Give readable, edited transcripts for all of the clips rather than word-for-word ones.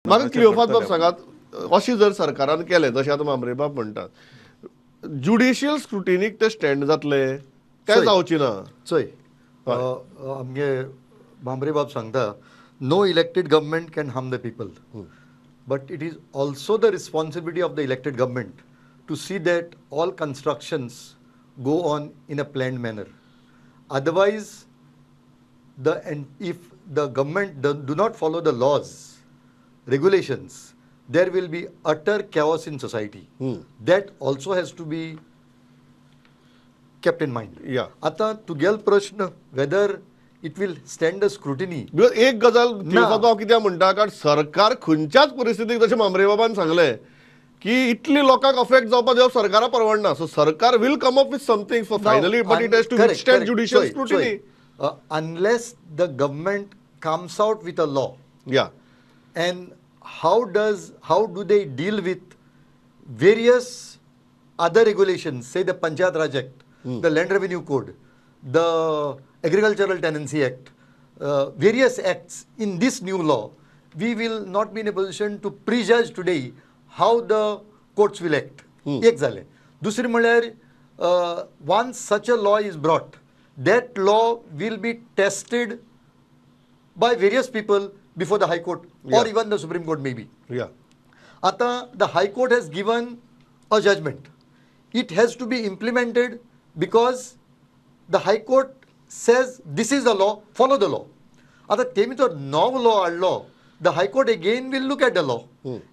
म्हाका क्लियोफात बाब सांगात, अशें जर सरकारान केलें जशें आतां मामरेबाब म्हणटात, ज्युडिशियल स्क्रुटिनीक ते स्टँड जातले काय चोय. जावची ना? चोय, आमगे भामरे बाब सांगता, no elected government can harm the people, but it is also the responsibility of the elected government to see that all constructions go on in a planned manner. Otherwise, the and if the government do not follow the laws, regulations, there will be utter chaos in society. That also has to be kept in mind. आता तुगेलो प्रश्न whether it will stand the scrutiny. Because एक गजाल क्लियोफात बाब कित्याक म्हणटा, कारण सरकार खंयच्याच परिस्थितीक, जशें मामरेबाबान सांगलें की इतली लोकांक अफेक्ट जावपा दिवप सरकारा परवडना, सो सरकार will come up with something for finally, but it has to withstand judicial scrutiny. Unless the government comes out with a law या and how do they deal with various other regulations, say the Panchayat Raj Act, the Land Revenue Code, the Agricultural Tenancy Act, various acts in this new law, we will not be in a position to prejudge today how the courts will act. एक जालें. दुसरें म्हणल्यार, once such a law is brought, that law will be tested by various people before the High Court or even the Supreme Court maybe. आता the High Court has given a judgment. It has to be implemented because the High Court says this is the law, follow the law. आता तेमी जर नवो law हाडलो, the High Court again will look at the law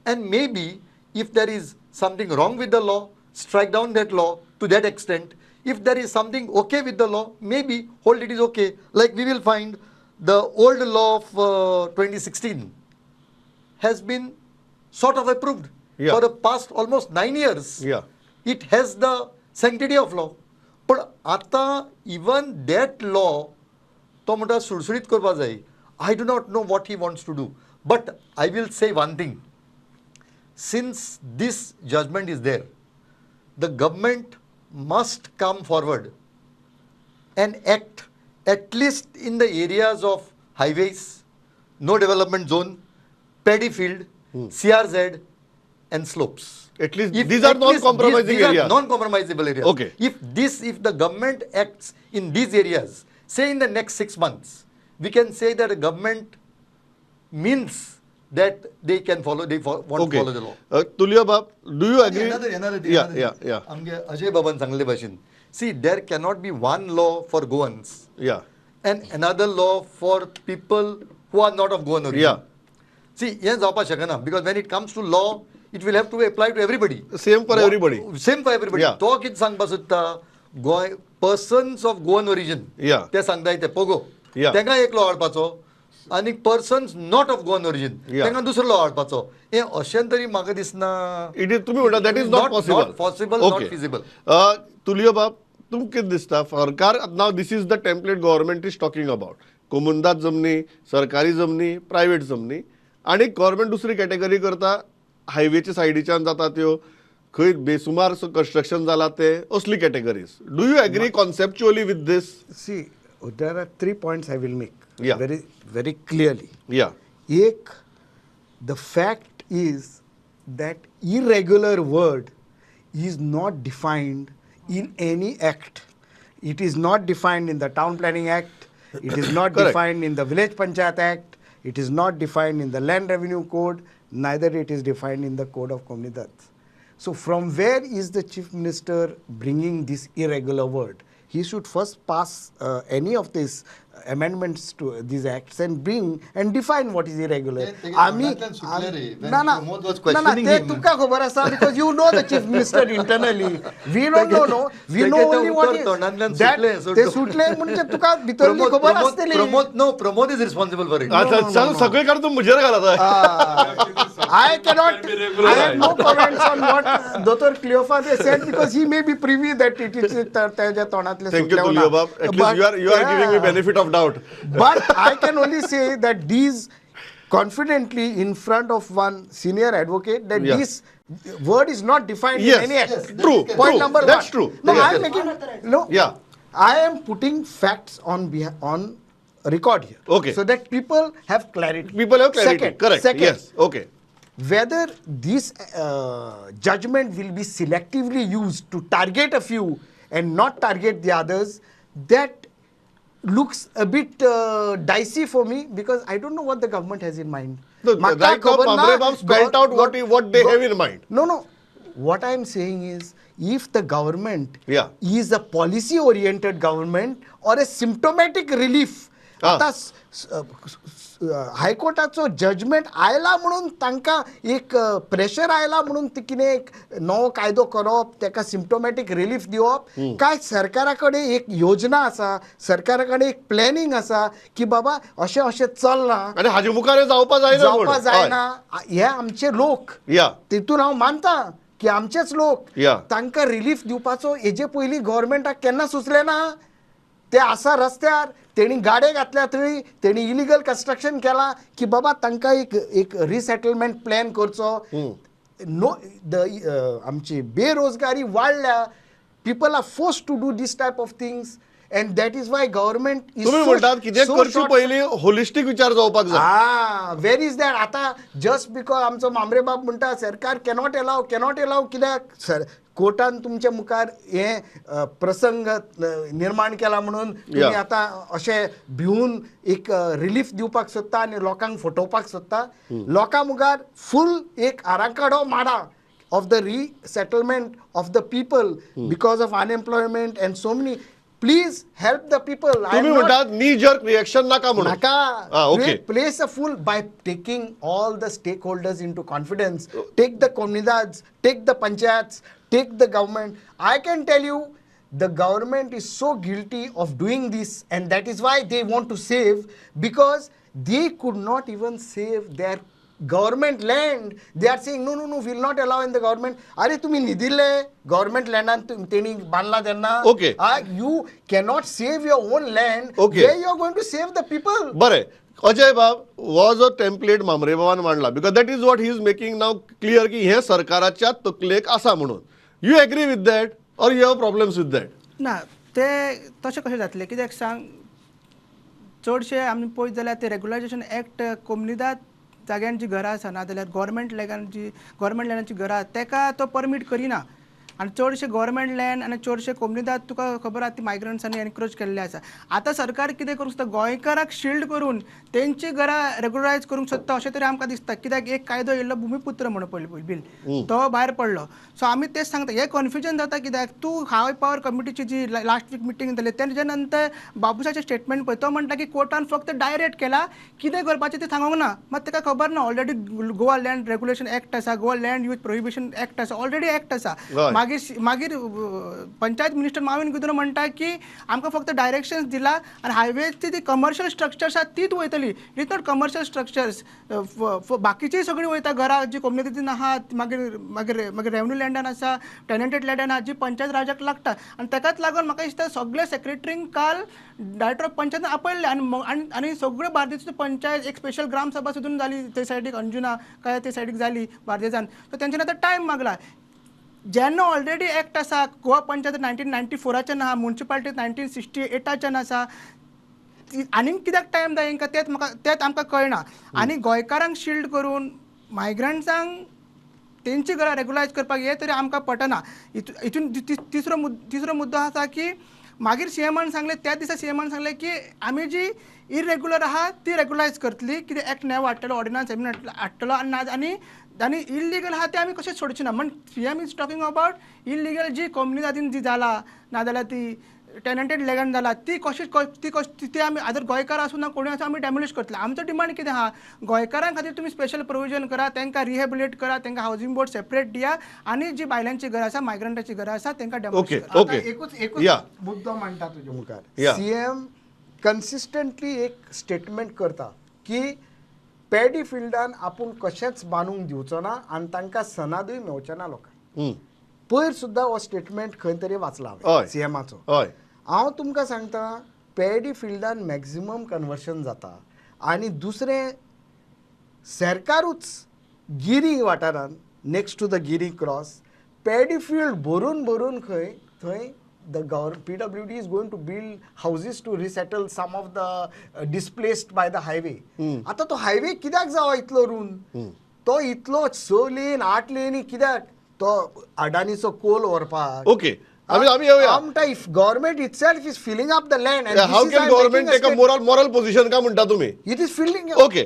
and maybe if there is something wrong with the law, strike down that law to that extent. If there is something okay with the law, maybe hold it is okay. Like we will find the old law of 2016 has been sort of approved for the past almost 9 years. It has the sanctity of law. पण आता even that law तो म्हणटा सुळसुळीत करपा जाय. I do not know what he wants to do, but I will say one thing. Since this judgment is there, the government must come forward and act at least in the areas of highways, no development zone, paddy field, CRZ and slopes. At least If these are at least non-compromising these are areas. Non-compromisable areas. If the government acts in these areas, say in the next 6 months, we can say that the government means that they can follow, they want to follow the law. Tulio Bab, do you agree? Another thing, Yeah, another thing. आमगे अजय बाबान सांगले भाशेन, see, there cannot be one law for Goans and another law for people who are not of Goan origin. See, हें जावपाक शकना because when it comes to law, it will have to apply to everybody. Same for everybody. Same for everybody. तो कितें सांगपाक सोदता, Goa persons of Goan origin ते सांगताय ते पोगो तांकां एक लॉ हाडपाचो आनी persons not of Goan origin तांकां दुसरो लॉ हाडपाचो, हें अशें तरी म्हाका दिसना. It is, तुम्ही म्हणटा, that is not possible. Not possible, not feasible. Tulio बाब, तुमकां कितें दिसता, सरकार, now this is the template government is talking about, कोमुंदाद जमनी, सरकारी जमनी, प्रायवेट जमनी, आनी गव्हर्मेंट दुसरी कॅटेगरी करता, हायवेच्या सायडीच्यान जाता त्यो, खंय बेसुमार कन्स्ट्रक्शन जाला ते, असली categories. Do you agree conceptually with this? See, there are three points I will make very, very clearly. एक, the fact is that irregular word is not defined in any act. It is not defined in the Town Planning Act. It is not Correct. Defined in the Village Panchayat Act. It is not defined in the Land Revenue Code. Neither it is defined in the Code of Comunidade. So from where is the Chief Minister bringing this irregular word? He should first pass any of these amendments to these acts and bring and define what is irregular. ते- ते आम्ही तोंडांतल्यान सुटले रे. When ना ना Pramod was ना ना questioning ते him. तुका खबर आसा because you know the Chief Minister internally. We don't know, no. We know तेगे ते only what उत्तर is तोंडांतल्यान that सुटले, so ते सुटले म्हणजे तुका भितरली खबर आसतली. Pramod, no, Pramod is responsible for it. आता चल, सगळे काढ, तू म्हजेर घाला. I cannot, I have no comments on what Dr. Cleophas said because he may be privy that it is त्याच्या तोंडातले thank you सुटले तुलियो बाब, at least you are giving me benefit of doubt. But I can only say that these confidently in front of one senior advocate that this word is not defined in any act. Yes, true, Point true. Number That's one. True. No, Yes. I'm making no. I am putting facts on record here. So that people have clarity. People have clarity. Second, Correct. Second, Yes. Okay. Whether this judgment will be selectively used to target a few and not target the others, that looks a bit dicey for me, because I don't know what the government has in mind. No, right now Mhambre Babu spelled out what they have in mind. No, no. What I am saying is, if the government is a policy oriented government or a symptomatic relief, आतां हायकोर्टाचो judgement आयला म्हणून तांकां एक pressure आयला म्हणून ती कितें एक नवो कायदो करप, ताका सिम्टोमॅटीक रिलीफ दिवप, काय सरकारा कडेन एक योजना आसा, सरकारा कडेन एक प्लॅनिंग आसा की बाबा अशें अशें चल्लां आनी हाजे मुखार जावपा जायना, जावपा जायना. हे आमचे लोक, तितून हांव मानता की आमचेच लोक, तांकां रिलीफ दिवपाचो हेजे पयलीं गव्हर्मेंटाक केन्ना सुचलें ना. ते आसा रस्त्यार, तेणी गाडे घातल्या थंय, तेणी इलिगल कन्स्ट्रक्शन केलां की बाबा तांकां एक एक रिसेटलमेंट प्लॅन करचो. नो, the आमची बेरोजगारी वाडल्या, people are forced to do this type of things, and that is why government is. तुम्ही म्हणटात कितें करचे पयलीं होलिस्टीक विचार जावपाक जाय. आं, वेर is that? आतां जस्ट because आमचो मामरे बाब म्हणटा सरकार कॅनॉट एलाव, कॅनॉट एलाव कित्याक? सर कोर्टान तुमच्या मुखार हे प्रसंग निर्माण केला म्हणून तुम्ही आतां अशें भिवून एक रिलीफ दिवपाक सोदता आनी लोकांक फटोवपाक सोदता. लोकां मुखार फूल एक आराखडो माडा of the resettlement of the people because of unemployment and so many. Please help the people. तुम्ही म्हणतात नी जर्क रिएक्शन नाका म्हणून. नाका. Place a full by taking all the stakeholders into confidence. Take the comunidades, take the panchayats, take the government. I can tell you the government is so guilty of doing this, and that is why they want to save, because they could not even save their government land. They are saying no, no, no, we will not allow in the government. अरे तुम्ही निदिल्ले government लँडान तेणी बांदला तेन्ना. Okay, you cannot save your own land. Okay, you are going to save the people. बरें अजय बाब, हो जो template मामरे बाबान मांडला, because that is what he is making now clear की हे सरकाराच्या तकलेक आसा म्हणून. You agree with that or you have problems with that? ना, ते तशें कशें जातलें कित्याक सांग, चडशे आमी पळयत जाल्यार ते रेगुलायजेशन एक्ट कोमुनिदाद जाग्यान जी घरां आसा ना जाल्यार गव्हर्मेंट लँडान जी गव्हर्मेंट लँडाची घरां आसा तेका तो परमीट करिना. आनी चडशे गव्हर्मेंट लँड आनी चडशे कोमुनिदाद तुका खबर आसा ती मायग्रंट्सांनी एनक्रोच केल्ले आसा. आतां सरकार कितें करूंक सोदता, गोंयकाराक शिल्ड करून तेंची घरां रेगुलरायज करूंक सोदता अशें तरी आमकां दिसता. कित्याक एक कायदो येयल्लो भुमिपुत्र म्हणून पयलीं बील, तो भायर पडलो. सो आमी तेच सांगता, हें कन्फ्युजन जाता कित्याक तूं हाय पावर कमिटीची जी लास्ट वीक मिटींग जाली तेच्या नंतर बाबूसाचें स्टेटमेंट पळय, तो म्हणटा की कोर्टान फक्त डायरेक्ट केला, कितें करपाचें तें सांगूंक ना. मात ताका खबर ना already Goa land regulation act आसा, Goa land use prohibition act आसा, ऑलरेडी एक्ट आसा. मागीर मागीर पंचायत मिनिस्टर माविन गुदिन्हो म्हणटा की आमकां फक्त डायरेक्शन्स दिला आनी हायवेची ती कमर्शियल स्ट्रक्चर्स आसा तीच वयतली. It not commercial structures, बाकीचीय सगळीं वयता घरां जी कम्युनिटीन आहा, मागीर मागीर मागीर रेवन्यू लँडान आसा, टेनंटेड लँडान आहा, जी पंचायत राजाक लागता. आनी ताकाच लागून म्हाका दिसता सगळे सेक्रेटरींक काल डायरेक्टर ऑफ पंचायत आपयल्ले आनी आनी सगळ्यो बार्देसच्यो पंचायत एक स्पेशल ग्रामसभा सुद्दां जाली ते सायडीक, अंजुना काय ते सायडीक जाली बार्देसान. सो तेंच्यानी आतां टायम मागला. जेन्ना ऑलरेडी एक्ट आसा गोवा पंचायत 1994 आहा, मुन्सिपालिटी 1968 आसा, आनीक कित्याक टायम जाय हेंकां तेंच म्हाका तेंच आमकां कळना. आनी गोंयकारांक शिल्ड करून मायग्रंट्सांक तेंची घरां रेगुलायज करपाक हें तरी आमकां पटना. हितून तिसरो मुद्दो आसा की मागीर सीएमान सांगलें, त्या दिसा सीएमान सांगलें की आमी जी इरेग्युलर आहा ती रेगुलायज करतली, कितें एक्ट नवो हाडटलो, ऑर्डिनन्स हाडटलो आनी आनी इल्लिगल आहा ते आमी कशें सोडचे ना. म्हण CM is talking about illegal जी कोमुनिदादीन जी जाला नाजाल्यार ती टेनंटेड लँड जाला ती कशी ती कशी ती आमी आदर गोंयकार आसूं ना कोणूय आसूं आमी डेमोलिश करतले. आमचो डिमांड कितें आहा, गोंयकारां खातीर तुमी स्पेशल प्रोविजन करा, तांकां रिहेबिलिट करा, तांकां हावजींग बोर्ड सेपरेट दिया आनी जी बायलांची घरां आसा, मायग्रंटाची घरां आसा तांकां डेमोलिश करा. एकूच एकूच मुद्दो मांडटा तुजे मुखार, सीएम कन्सिस्टंटली एक स्टेटमेंट करता की पेडी फिल्डान आपूण कशेंच बांदूंक दिवचो ना आनी तांकां सनादूय मेवचे ना लोकांक. पयर सुद्दां हो स्टेटमेंट खंय तरी वाचला हांवें सीएमाचो. हांव तुमकां सांगता पेडी फिल्डान मॅक्झिमम कन्वर्शन जाता आनी दुसरें सरकारूच गिरी वाठारान next to the Giri cross paddy field भरून भरून खंय थंय the PWD is going to build houses to resettle some of the displaced by the highway. आता तो हायवे कित्याक जावो इतलो रून? तो इतलो स लेन आठ लेनी कित्याक तो अडानीचो कोल व्हरपाक. ओके, आमी येवया. आमटा, if government itself is filling up the land, How can government take a moral position का म्हणटा तुमी? It is filling okay.